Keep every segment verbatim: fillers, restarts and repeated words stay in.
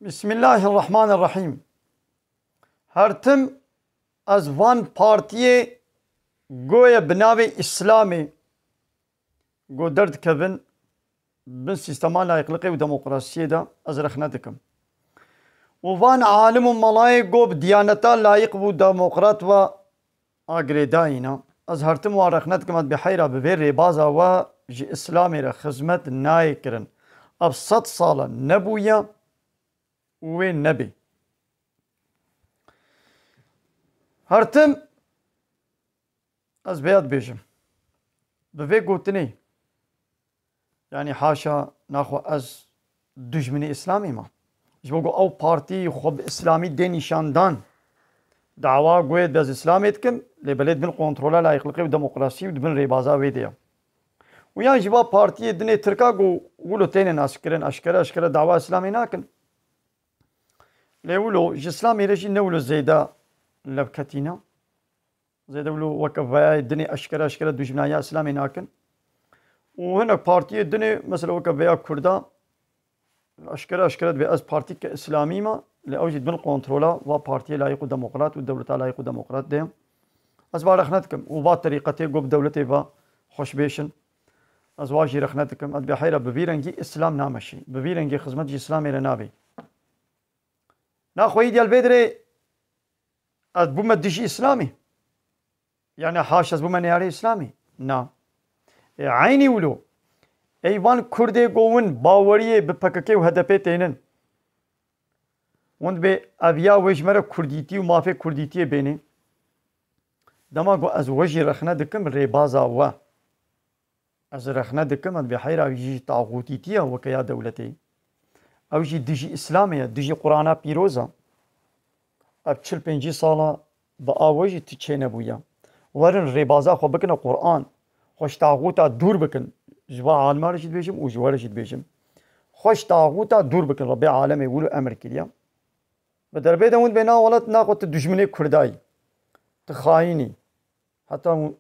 Bismillahirrahmanirrahîm. Her tim ez van partiyê goye bi navê Îslamê go derdikevin bin sîstema layîqliqê û demokrasiyê de ez rexne dikim. Û van alim û melayê go bi diyaneta layîq bû demokrat ve a girêdayî ne. Ez her tim wan rexne dikim, ez bêheyra bi vê rêbaza we ji Îslamê re xizmet nayê kirin. Ev sed sal e nebûye û wê nebê. Her tim ez vêya dibêjim. Bi vê gotinê, yanî haşa naxwe ez dijminê Îslamê me. Ji bo ku ew partî xwe bi Îslamî dê nîşandan, dawa goyê ez Îslamê dikim, lê belê di bin kontrola layîqliqê û demokrasî û di bin rêbaza wê de ye. Û yan ji va partiyê dinê Tirka ku wilo têne naskirin, eşkere eşkere dawa Îslamê nakin. Lê wilo ji Îslamê re jî ne wilo zêde levketî ne. Zêde wilo weke veyayê dinê eşkere eşkere dijminaya Îslamê nakin. Û hinek partiyê dinê, mesela weke veya Kurda, eşkere eşkere dibê ez partîke Îslamî me, lê ew jî di bin kontrola va partiyê layîq û demokrat û dewleta layîq û demokrat de ye. Ez va rexne dikim û va terîqetê go bi dewletê ve xweşbêş in. Ez wa jî rexne dikim. Ez bêheyra bi vî rengî Îslam nameşî. Bi vî rengî xizmet ji Îslamê re nabê. Naxweyî diyal vê dirê ez bûme dijî Îslamê. Yani haş ez bûme neyarê Îslamê. Na. E, eynî wilo. Ey van Kurdê go win baweriyê bi P K K û H D P tênin. Hûn dibê ev ya wê ji me re Kurdîtî û mafê Kurdîtiyê bênê. Dema ku ez we jî rexne dikim rêbaza we. Ez rexne dikim, ez bê heyra jî taxûtîtiya weke ya dewletê. Ew jî dijî Îslamê ye, dijî Qur'ana pîroz e. Ev çil pêncî sala bi a we jî tu çênebûye. Werin rêbaza xwe bikine Qur'an. Xwe ji taxûta dûr bikin. Ji va alima re jî dibêjim û ji we re jî dibêjim. Xwe ji taxûta dûr bikin. Rebbê alemê wilo emir kiriye. Bi derbê de hûn dibê na welat naxwe tu dijminê Kurda yî. Tu xayîn î. Heta hûn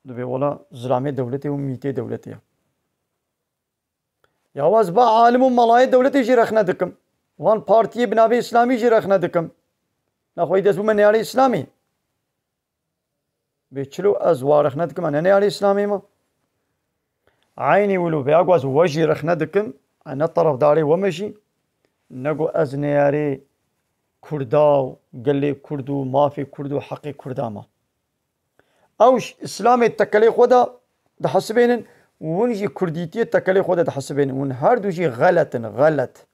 dibê wela zilamê dewletê û mîtê dewletê ye. Ya waz ba alim û malayê dewletê jî rexne dikim. Van partiyê bi navê Îslamî jî rexne dikim. Naxweyî dest bûme neyarê Îslamê. Bê çilo ez wa rexne dikim, ne neyarê Îslamê me. Eynî wilo veya ku ez we jî rexne dikim, ne terefdarê we me jî, ne ku ez neyarê Kurda û gelê Kurd û mafê Kurd û heqê Kurda me. Ew ji Îslamê tekelê xwe de dihesibênin û hûn jî Kurdîtiyê tekelê xwe de dihesibênin. Hûn her du jî xelet in, xelet.